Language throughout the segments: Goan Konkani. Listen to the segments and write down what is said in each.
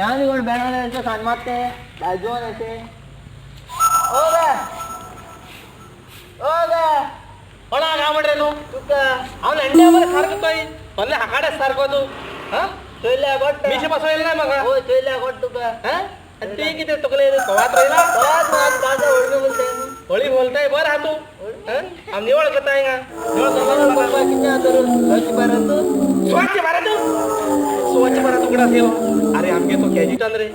आमी कोण बँडवाले सांग मारते दाजोन अशें. ओ गे ओ गे कोणाक काय म्हणरे तूं? तुका. हांव नेण्टे मरे सारको तोय भन्ने हाकाडे सारको तूं. हां चोयल्या कोट्ट. मिशे पासो येयला ना म्हाका. होय चोयल्या कोट्ट तुका. हां आनी ती कितें तुकले कवात रोयला? कवात मात दादा होळमी बोलताय न्हू. होळी बोलताय बरं हा तूं. हां हांव निवळ करता हिंगा. निवळ करता बाबा कितें तर स्वच्छ भारत. स्वच्छ भारत स्वच्छ भारत उगडास येयलो. अरे आमगे तो कॅजिटन रे.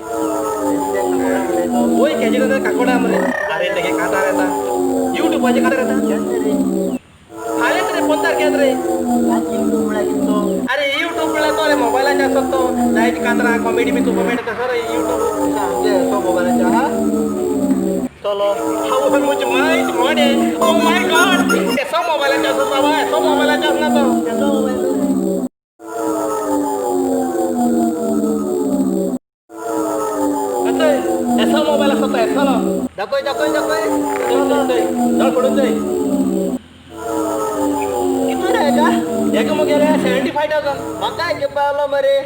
वय कॅजिटन काकोडा मरे. अरे तेगे कातार येता युट्यूबाचे कातार येता फाल्यां रे 15 तारखेर रे. अरे युट्यूब म्हणल्यार तो रे मोबायलाचेर आसत तो जायत कातरां कॉमेडी बी तुका मेळटा तसो रे युट्यूब. आमचे असो मोबायलाचेर आहा चलो हांव म्हजें मायज मोडें. ओ my God एसो मोबायलाचेर आसत बाबा एसो मोबायलाचेर आसना तो. केसो मोबायल? एसो मोबायल आसता तो एसलो. दाखय दाखय दाखय. जळ पडून जाय. कितू रे हेका? हेका मुगेले 75,000. म्हाका घेवपा मरे.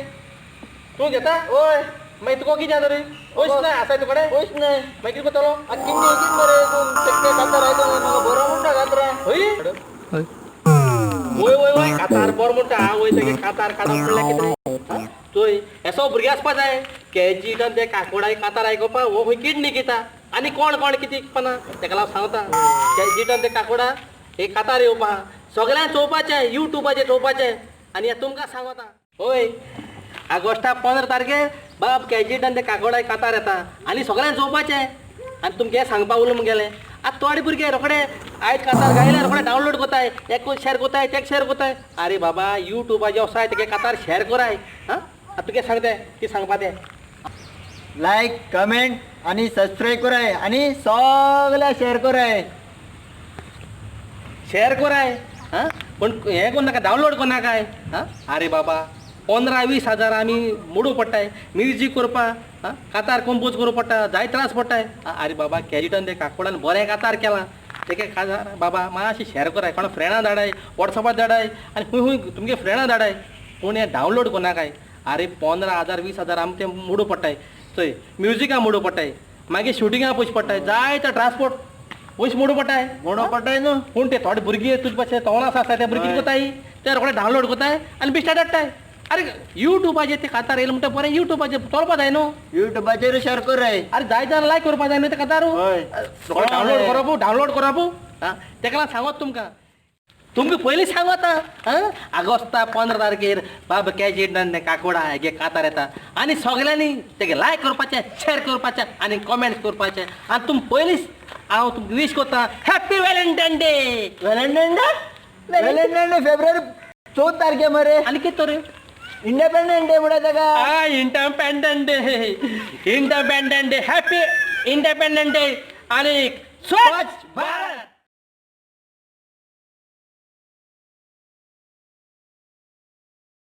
तूं घेता? होय. मागीर तुका कितें जाता रे? पयशे ना आसा तुकडे? पयशे ना. मागीर कितें करतलो? आतां कितें कितें मरे तूं तेकटे कातार आयको म्हाका बरो म्हणटा कातरां. हय वय वय वय कातार बरो म्हणटा. वय तेगे कातार काडप म्हणल्यार कितें? चोय एसो भुरगे आसपा जाय कॅजिटन ते काकोडाय कातार आयकोपा हो खंय किडनी किता आनी कोण कोण कितें इकपाना तेका लागून सांगता कॅजिटन ते काकोडा हे कातार येवपा सगळ्यांक चोवपाचें युट्यूबाचेर चोवपाचें आनी हें तुमकां सांगता. हय ऑगस्टा 15 तारखेर बाब कॅजिटन ते काकोडाय कातार येता आनी सगळ्यांक चोवपाचें आनी तुमकां हें सांगपा उरलें मुगेलें. आतां थोडे भुरगे रोखडे आयज कातार गायले रोखडे डावनलोड करताय एक शेर करताय तेक शेर करताय. अरे बाबा युट्यूबाचेर वसाय तेगे कातार शेर कराय. हां आतां तुगे सांगते ती सांगपा तें. लायक कमेंट आनी सबस्क्रायब कराय आनी सगळ्या शेअर कराय. शेअर कराय. हां पूण हें करूं नाका डावनलोड करूं नाकाय. हां अरे बाबा 15-20 हजार आमी मोडूं पडटाय म्युजीक करपा. हां कातार कंपोज करूं पडटा जाय त्रास पडटाय. अरे बाबा कॅजिटन ते काकोडान बरें कातार केलां तेगे कातार बाबा मातशें शेअर कराय कोणा फ्रेंडां धाडाय वॉट्सॅपार धाडाय आनी खूंय खूंय तुमगे फ्रेंडां धाडाय पूण हें डावनलोड करूं नाकाय. अरे 15,000 20,000 आमकां तें मोडूं पडटाय. चोय म्युजिकां मोडूं पडटाय मागीर शुटिंगा पयशे पडटाय जायते ट्रान्सपोर्ट पयशे मोडूं पडटाय. मोडो पडटाय न्हू. पूण ते थोडे भुरगे तुजे पाशे तोंडां आसता ते भुरगे करताय ते रोखडे डावनलोड करताय आनी बिश्टा धाडटाय. अरे युट्यूबाचेर ते कातार येयले म्हणटा बरें युट्यूबाचेर चलपा जाय न्हू. युट्यूबाचेर शेअर कराय. अरे जाय जाण लायक करपा जाय न्हू ते कातार. हय. डावनलोड करप डावनलोड करप. आं तेका लागून सांगत तुमकां तुमकां पयलीं सांगता. आं ऑगस्टा 15 तारखेर बाब कॅजिटन काकोडा हेगे कातार येता आनी सगळ्यांनी तेगे लायक करपाचें शेअर करपाचें आनी कमेंट्स करपाचें आनी तुम पयलींच हांव तुमकां वीश करता happy Valentine day. Valentine day? Valentine day February 14 तारखे मरे. आनी कितें तर इंडिपेंडंट डे म्हणटा तेका. Independent day independent day happy independent day आनी स्वच्छ भारत.